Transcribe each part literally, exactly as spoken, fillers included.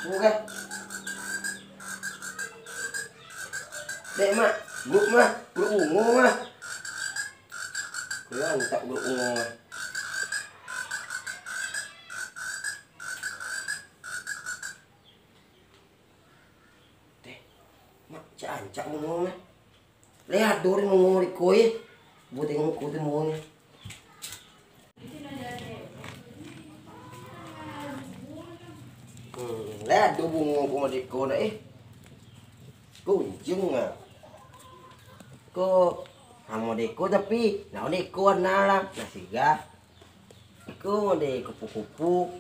Bukan. Dek, Mak. Guk, Mak. Guk bungo, Mak. Kurang tak guk bungo, Mak. Dek, Mak, cak ancak bungo, Mak. Lai ado di bungo dek ko, eh. Buat tengok ko tu bungonyo. Hmm, lai ado bungo ko dek ko nak, eh. Kunjung ah. Ko samo dek ko tapi, nak dek ko warna lah. Nah, siga. Iko ngodeh kupu-kupu.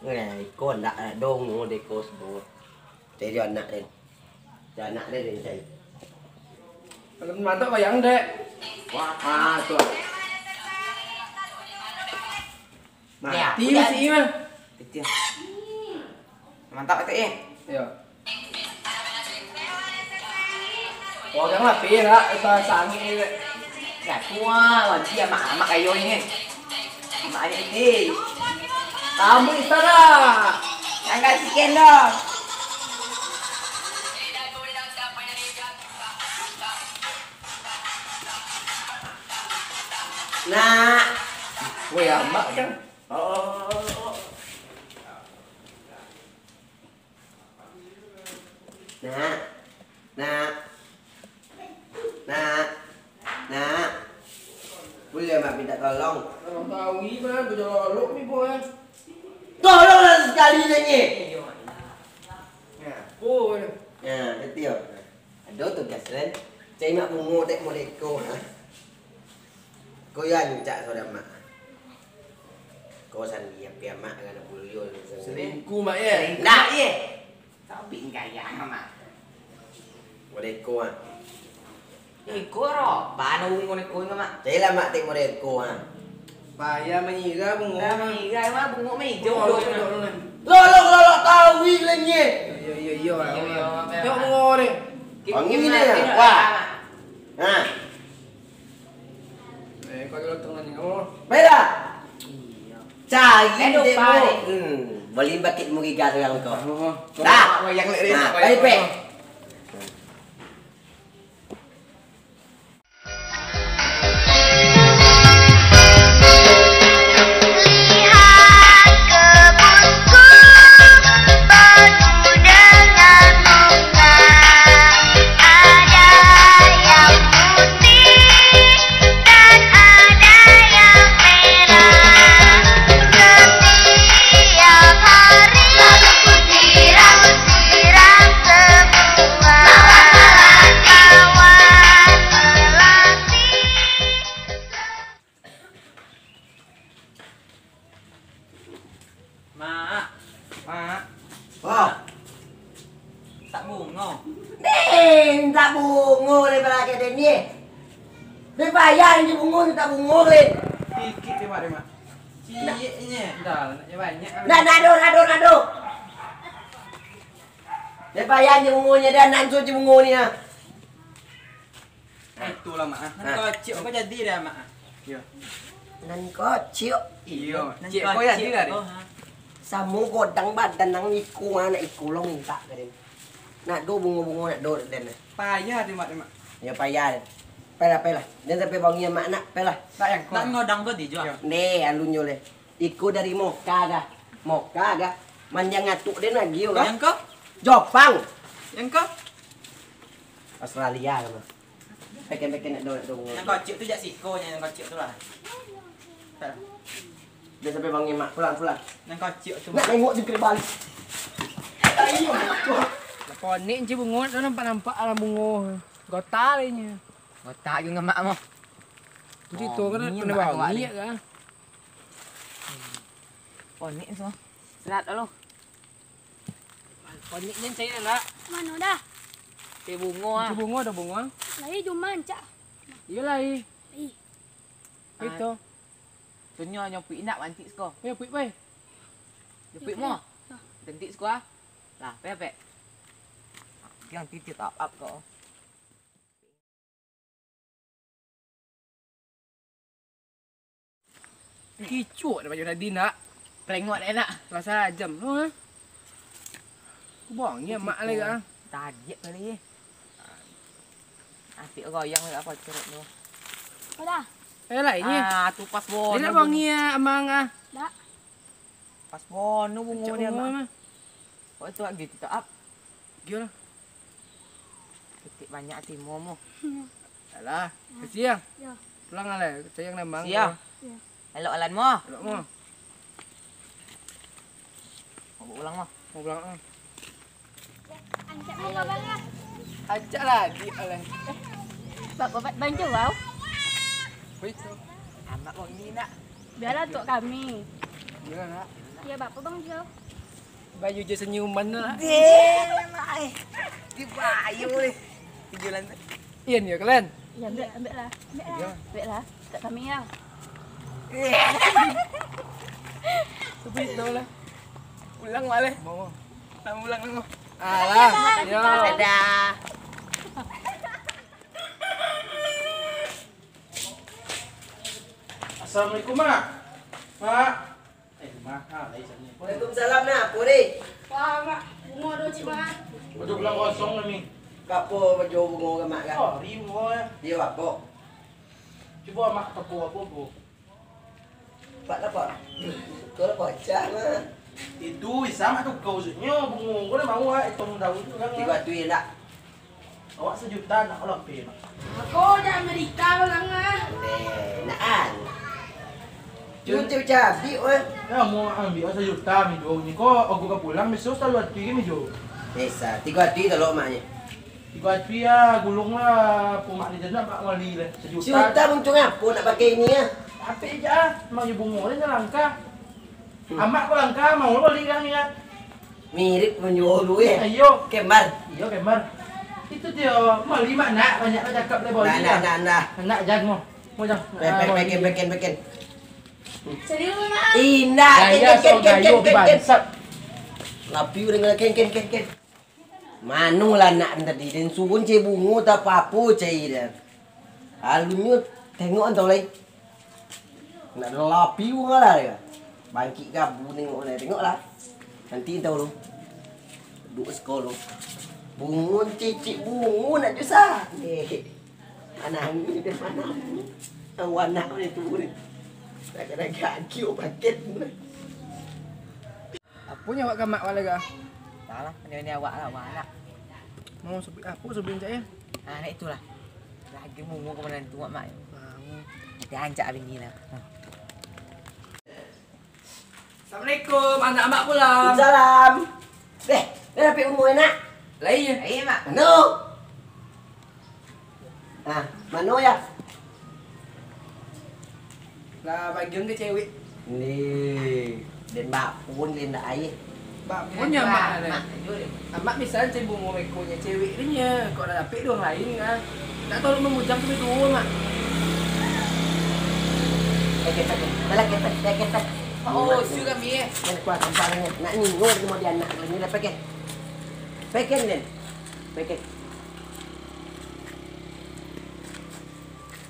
Eh, iko ndak ado ngodeh ko sebut. Cari anak den. Cari anak den, den cari. Kalau mantap bayang, Dek. Wah, ah, tu. Mati masih mah. Kecil. Mantap tu, eh. Iyo. Orang lah, pi, nak, pasang ni. Dah tua, wajib amak-amak kayo ni. Amak ni, eh. Tamu istana. Jangan sikian dah. Nak. Weh, amak kan. Oh. Nak. Nak. Nak. Nak. Buliah, Mak, minta tolong? Tolong tawi, Mak, bajalolok ni, boy. Tolonglah sakali nyo. Ngapo? Nah, itu yo. Ado tugas lain. Cari mak bungo dek modeko, ha. Ko yo rancak saudara mak. Ko sandi api amak kan bulio. Selingkuh, Mak, ye? Ndak, ye. Tapi gaya, Mak. Modeko, ha. Iko ro, bana bungo neko inyo, Mak. Carilah, Mak, tek modeko, ha. Payah manyirah bungo, Mak. Manyirah, Mak, bungo mah ijo. Lolok, lolok, lolok, tawi lagi. Iyo, iyo, iyo. Iyo, iyo, Mak. Tengok bungo ni. Wangi ni, wah. Nah. Eh, kau kalau tengah ni, oh. Baiklah. Iyo. Cari dek mo. Hmm, boleh bakit mo giga surang ko. Dah. Nah, baik, baik. Lihat kebunku penuh dengan bunga, ada yang putih dan ada yang merah. Setiap hari kusiram-siram semua mawar melati. Mak, mak. Wah. Tak bungo. Nih, tak bungo le balakeh den ni. Be bayar ni bungo ni tak bungo le. Sikit deh, Mak, deh, Mak. Cieknyo. Dah, nak banyak. Nah, nado, nado, nado. Be bayar ni bungonyo dah, nan tu bungo ni ah. Itulah, Mak, ah. Nan kocik ko jadi dah, Mak, ah. Iyo. Nan kocik. Iyo, nan ciek ko jadi lah, ko, ha. Samo godang badan nan iko, anak iko lo mintak ka den. Nak do bungo-bungo, nak do den. Payah tu, Mak, tu, Mak. Yo, payah. Pailah, pailah. Den sampai bangun, Mak, nak, pailah. Nak yang ko. Nak ngodang ko di juo. Iyo. Neh, alun jo leh. Iko dari Moka kah? Moka kah? Manjang atuk den lagi, yo, kah? Yang ko? Jopang. Yang ko? Australia, kah, Mak? Peken-peken nak do, nak do. Nan kocik tu jak siko, nan kocik tu lah. Dah sampai bangun, Mak. Pulang, pulang. Nan kocik tu. Nak nengok jungkir balik. Ayo. Konek ci bungo tu nampak-nampak alam bungo. Gota lah inyo. Gota juo ngamak mo. Jadi tu kan kena wangi kan. Konek so. Serat lo. Panik nyo cari nak. Mano dah? Cari bungo ah. Cari bungo, ado bungo. Lai jumah ancak. Iyo lai. Ih. Itu. Tunyo nyopuik indak mantik siko. Nyopuik pai. Nyopuik mo. Tentik siko ah. Lah, pek pek. Yang titik up up ko. Kicuak dah baju Nadine dak. Pelengok dah enak. Rasa ajam. Oh, eh. Bang, iya mak lai ah. Tadiak kali ye. Asik goyang lah apa cerut tu. Udah. Eh, lah ini. Ah, tu pas bono. Dia bang iya amang ah. Dak. Pas bono bungo dia mah. Kok itu lagi kita up. Gila. Titik banyak timo mu. Alah, kasiang. Ya. Pulang lah, sayang lah mang. Siang. Ya. Elok alan mo. Elok mo. Mau pulang mo. Mau pulang mo. Ancak mo abang lah. Ancak lagi oleh. Bapak bantu bau. Betul. Anak kau ini nak. Biarlah untuk kami. Biarlah nak. Ya bapak bang jauh. Bayu je senyuman tu lah. Deh, lai. Di bayu ni. Tujuan tu. Iya ni kalian. Iya, ambil, ambil lah. Ambil lah. Iya. Ambil lah. Tak kami lah. Tapi tahu lah. Pulang balik. Mau. Nak pulang dulu. Alah. Yo. Dadah. Assalamualaikum, Mak. Mak. Eh, Mak, ah, lain sana. Waalaikumsalam, nak. Apo, Dik? Wah, Mak. Bungo tu, Cik, Mak. Baju pulang kosong kami. Kapo baju bungo ka Mak, kan? Oh, rimo, eh. Iyo, apo? Cubo Mak toko apo, Bu? Pak, apo? Kau lah pacah, Mak. Itu, bisa Mak toko, maksudnyo, bungo, kau dah mau, ah, hitung daun tu, kan? Tigo atuih, nak. Awak sajuta nak lapeh, Mak. Ako di Amerika balang ah. Deh, nak an. Cun cek cabi weh. Ya, mau ambil sajuta mijo ni ko, aku ka pulang besok salalu ati kan mijo. Bisa, tigo ati tolok maknyo. Tigo ati ya, gulung lah, pumak di jenak mak wali lah. Sajuta. Sajuta untung apo nak pakai ini ya? Apik ja ah, mak ibu ngoleh langkah. Amak ko langkah, mau lo bali urang ingat. Mirip manjual duit. Iyo. Kembar. Iyo, kembar. Itu dio, bali mak nak, banyak lah cakap lah bali. Nah, nah, nah, nah. Nak jan mo. Mo jan. Pe-, pe-, peken, peken, peken. Serius, Mak? Indak, ken, ken, ken, ken, ken, ken. Lapi urang ken, ken, ken, ken. Mano lah anak tadi, den suruah cari bungo tak apo-apo cari dah. Alunnyo tengok antau lai. Nak ado lapi bungo lah dia. Bangkik gabu tengok lai, tengok lah. Nanti antau lu. Duduk sekolah. Bungo cicik bungo nak susah. Anak ni dia mana ni? Tahu anak ni tu ni. Dah kena gagio paket. Apo nyo awak ka mak wak lai ka? Salah, ini awak lah, awak anak. Mau sebi-, apo sebelum cak ya? Ah, nak itulah. Lagi mumu ka manantu mak, mak. Mau. Kita ancak bini lah. Assalamualaikum, anak mak pulang. Salam. Deh, dah dapik umur nak? Lai ya? Lai, Mak. Anu. Ah, mano ya? Lah, bagian ke cewek? Ni, den bapun, den nak air. Bapun ya, Mak, Mak, ni. Mak, jujur. Amak misal cari bungo mekonyo cewek ni nya. Kok dah dapik dong lain, ah. Tak tahu lu mamujang tu duo, Mak. Pakai, pakai. Dah lah, pakai, pakai, pakai. Oh, su kami, eh. Nak kuat, sampah ni. Nak ningo, kemudian nak ni lah, pakai. Pakai, den. Pakai.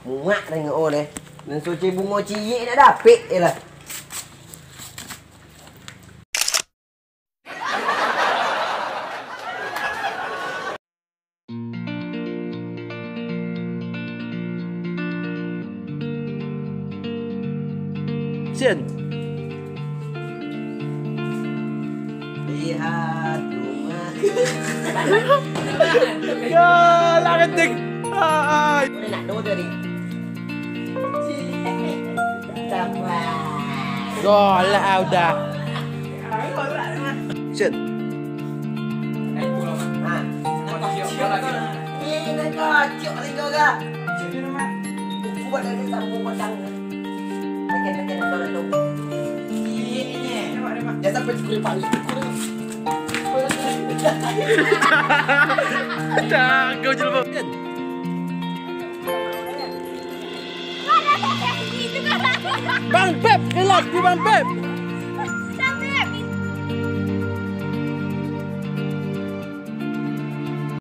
Muak tengok oh deh. Nan suci bungo ciek nak dapik je lah. Sian. Lihat rumah. Ya, lah ketik. Ah, ah. Nak dua tadi. Golak ah, udah. Action. Ini nak kacau lagi kau kah? Buat dari sambung pasang. Pakai, pakai, pakai, pakai. Jangan sampai cukur paling. Jago jelma. Bang Beb, relax, Bang Beb.